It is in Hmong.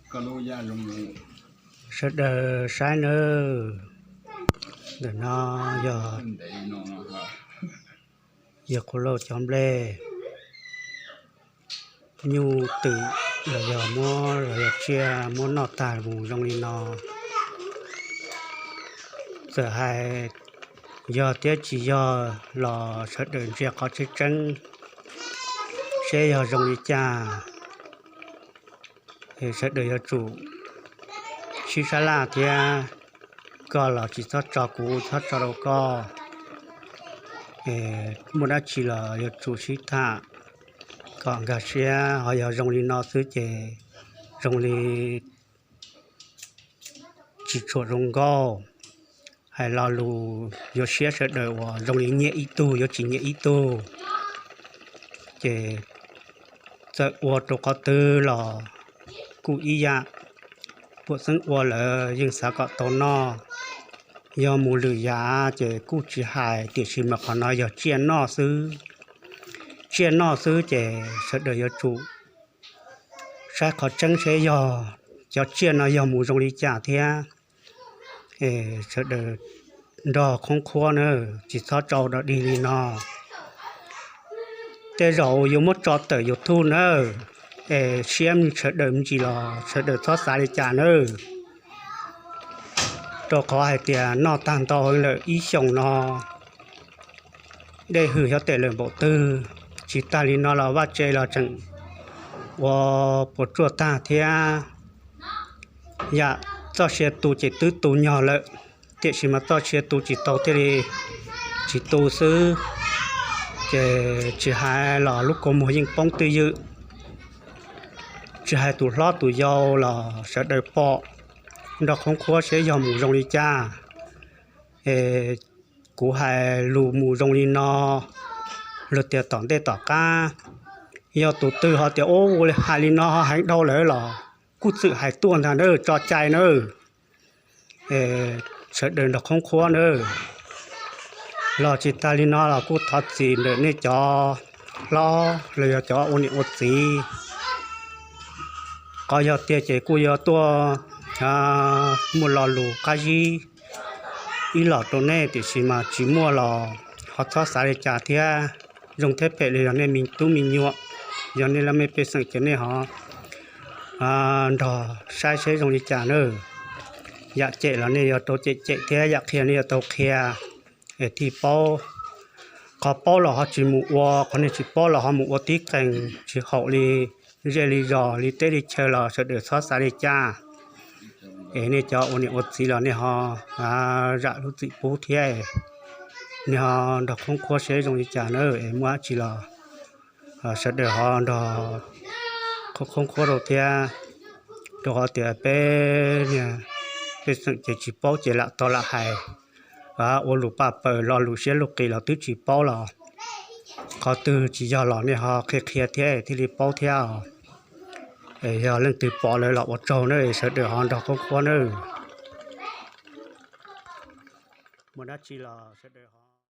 Sawv daws saib nawb, ntawm no yog yawg Qhuv Lauj cov nplej nyuj twm los yog muab los yog tsiaj muab noj tag mus zoo li no. Txawm hais yog thiab tsis yog los sawv daws ntsia qhov tseeb tseeb seb yog zoo li cas. Sawv daws yuav tsum sib sab laj thiab, koj los tsis txhob tso kuv, txhob tso rau koj. Muaj dab tsi los yuav tsum sib tham kom nkag siab, ho yog zoo li no xwb ces zoo li tsis tshua zoo nkauj. Hais lo lus yuav siab sawv daws uas zoo li nyiaj ib tug yuav tsis nyiaj ib tug, ces txawm ua rau qhov twg los kuj ib yam. Puam xeeb ua lawm yeej xav kom tau noj, yog mus lwm yam ces kuj tsis hais, tiam sis mas qhov no yog tsiaj noj xwb. Tsiaj noj xwb ces sawv daws yuav tsum saib qhov tseeb seb yog cov tsiaj no yog mus zoo li cas thiab. Sawv daws nrog khoob qhuab na, tsis txhob tso dog dig li no. Tej zaum yuav muab tso tawm YouTube nawb, es siab sawv daws me ntsis los sawv daws txhob xav li cas nawb. Rau qhov hais tias noj tag ntau lawm ib xyoos no, dej hwm xyov tes lawm npaum twg, tsis tag li no los vaj tse los tseem ua puas tsuaj tag thiab. Yam txoj sia tu ces twb tu nyog lawm, tiam sis mas txoj sia tu tsis tau thiaj li tsis tu xwb. Ces tsis hais los lub kua muag yeej poob twj ywm, tsis hais tus hlob tus yau los sawv daws pom, nrog khoob qhuab seb yog mus zoo li cas. Es kuv hais lus mus zoo li no, luag tias tom ntej tom qab, yog tus twg ho tias ua li hais li no ho heev dhau lawm los kuj txwm hais tuaj ntag nawb, tso cai nawb. Sawv daws nrog khoob qhuab nawb. Los tsis tag li no los kuj thov txim ntawm nej cov hlob los yog cov ua niam ua txiv. Qhov yog tiag ces kuj yuav tuaj muaj lo lus qab zib ib los rau nej, tiam sis mas tsis muaj los ho txhob xav li cas thiab. Zoo thiab phem los yog nej me tub me nyuam, yog nej laj mej pej xeem ces nej ho nrog saib seb zoo li cas nawb. Yam cem los nej yuav tau cem cem thiab, yam qhia nej yuav tau qhia, es thiaj paub. Qhov paub los ho tsis mus ua, qhov nej tsis paub los ho mus ua tib qees tsis haum li zej li zos li teb li chaw los sawv daws txhob xav li cas. Es nej cov ua niam ua txiv los nej ho zam lub txim pub thiab, nej ho nrog khoob qhuab seb zoo li cas na. Es muaj dab tsi los sawv daws ho nrog khoob qhuab rau thiab, rau qhov tias peb niag pej xeem ces tsis paub ces lam tau lam hais, ua lus paj paws lo lus siab lub qis los twb tsis paub los qhov twg tsis yog los nej ho qhia qhia thiab thiaj li paub thiab os. Es yog leej twg pom lawm los ua tsaug na, sawv daws ho nrog khoob qhuab na. Muaj dab tsi los sawv daws ho